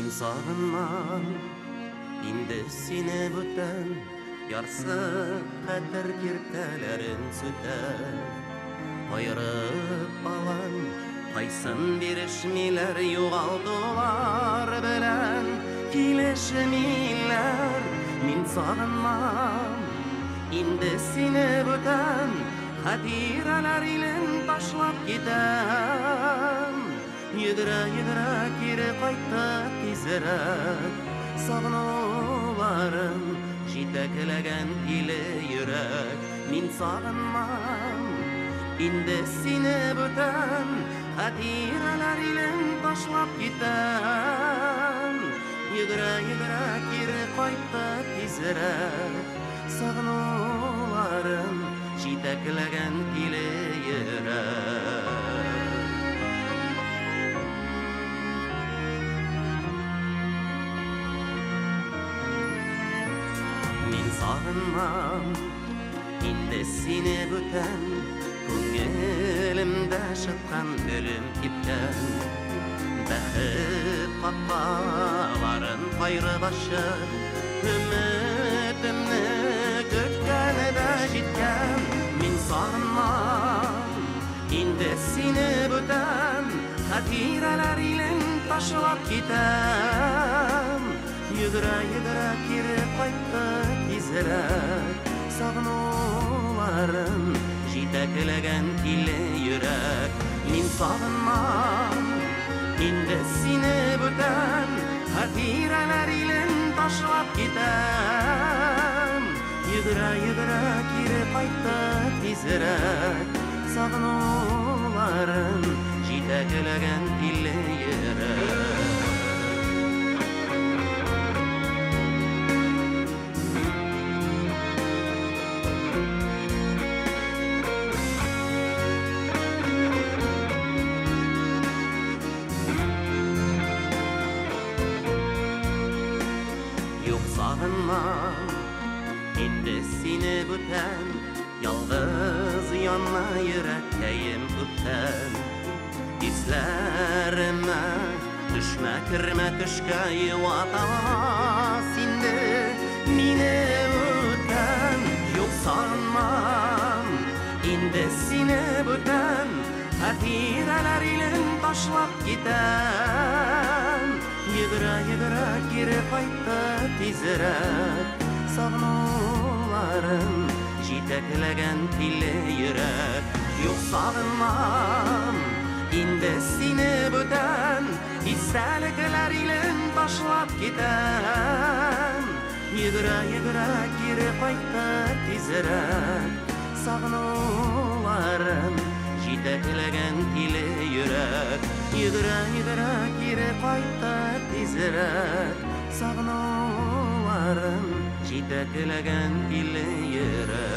Мин сагынмам инде сине бүтән, ярсып хәтер киртәләрен сүтәм. Аерып алам, кайсын бирешмиләр, югалтулар белән килешмиләр. Мин сагынмам инде сине бүтән, хатирәләр илен ташлап китәм. Йөгерә-йөгерә кире кайтты тизрәк, сагынуларын җитәкләгән тиле йөрәк. Мин сагынмам инде сине бүтән, хатирәләр илен ташлап китәм. Йөгерә-йөгерә кире кайтты тизрәк, сагынуларын җитәкләгән тиле йөрәк. Мин сагынмам инде сине бүтән, күңелемдә шыткан гөлем кипкән. Бәхет капкаларын кайрып ачып, өметемне көткәне дә җиткән. Мин сагынмам инде сине бүтән, хатирәләр илен ташлап китәм. Йөгерә-йөгерә кире кайтты тизрәк, сагынуларын җитәкләгән тиле йөрәк. Мин сагынмам инде сине бүтән, хатирәләр илен ташлап китәм. Йөгерә-йөгерә кире кайтты тизрәк, сагынуларын җитәкләгән тиле йөрәк. Юк, сагынмам инде сине бүтән, ялгыз яна йөрәккәем күптән. Исләремә төшмә, кермә төшкә, юатамас инде мине үткән. Юк, сагынмам инде сине бүтән, хатирәләр илен ташлап китәм. Йөгерә-йөгерә кире кайтты тизрәк, сагынуларын җитәкләгән тиле йөрәк. Юк, сагынмам инде сине бүтән, истәлекләр илен ташлап китәм. Йөгерә-йөгерә кире кайтты тизрәк, сагынуларын җитәкләгән тиле йөрәк. Йөгерә-йөгерә кире кайтты тизрәк, сагынуларын җитәкләгән тиле йөрәк.